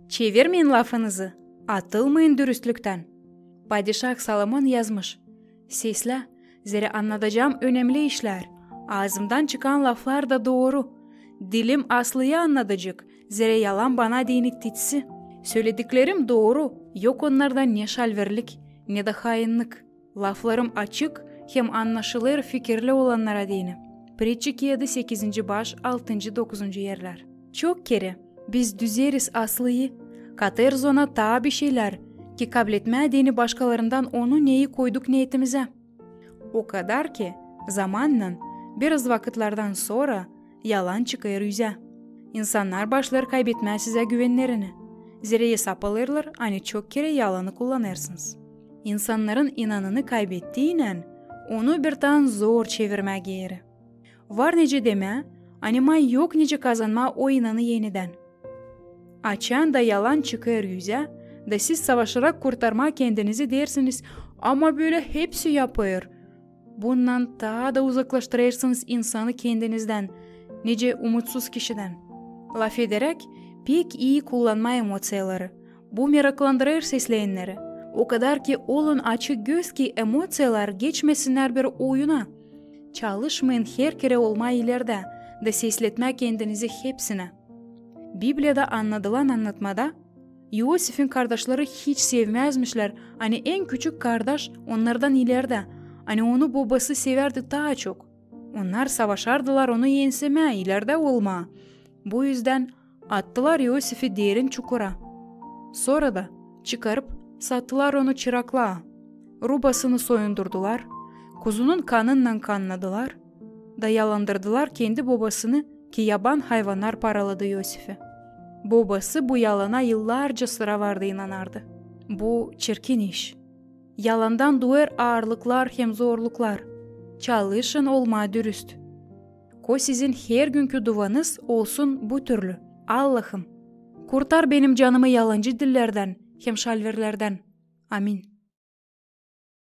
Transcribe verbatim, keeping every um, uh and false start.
Çevirmeyin lafınızı, atılmayın dürüstlüktän. Padişah Solomon yazmış: Seslä, zerä annadacaam önemli işlär. Aazımdan çıkan laflar da dooru. Dilim aslıyı annadacek, zerä yalan bana deyni titsi. Sölediklerim dooru, yok onnarda ne şalverlik, ne dä hainnık. Laflarım açık hem annaşılêr fikirli olannara deyni. Pritçi kiyedi, sekizinci baş, altıncı, dokuzuncu erlär. Çok kerä biz düzeriz aslıyı, katêrız ona taa bir şeylär, ki kabletmää deyni başkalarından onu, neyi koyduk neetimizä. O kadar ki, zamannan, biraz vakıtlardan sora, yalan çıkêr üzä. İnsannar başlêêr kaybetmää sizä güvennerini. Zerä esap alêrlar, ani çok kerä yalanı kullanêrsınız. İnsannarın inanını kaybettiynän, onu bir taa zor çevirmää geeri. Var nicä demää, ani may yok nicä kazanmaa o inanı enidän. Açan da yalan çıkêr üzä, da siz savaşarak kurtarmaa kendinizi deersiniz: ama bölä hepsi yapêr. Bunnan taa da uzaklaştırêrsınız insanı kendinizdän, nicä umutsuz kişidän. Lafederäk, pek ii kullanmaa emoţiyaları. Bu meraklandırêr sesleyenneri. O kadar ki olun açık göz, ki emoţiyalar geçmesinnär bir oyuna. Çalışmayın her kerä olmaa ilerdä da sesletmää kendinizi hepsinä. Bibliyada annadılan annatmada İosifin kardaşları hiç sevmäzmişlär, ani en küçük kardaş onnardan ilerdä, ani onu bobası sevärdi taa çok. Onnar savaşardılar onu ensemää, ilerdä olmaa. Bu üzdän attılar İosifi derin çukura. Sora da çıkarıp sattılar onu çıraklaa. Rubasını soyundurdular, kuzunun kanınnan kannadılar da yalandırdılar kendi bobasını, ki yaban hayvannar paraladı İosifi. Bobası bu yalana yıllarca sıra vardı inanardı. Bu çirkin iş. Yalandan duêr aarlıklar hem zorluklar. Çalışın olmaa dürüst. Ko sizin hergünkü duvanız olsun bu türlü: Allahım, kurtar benim canımı yalancı dillerdän hem şalverlerdän. Amin.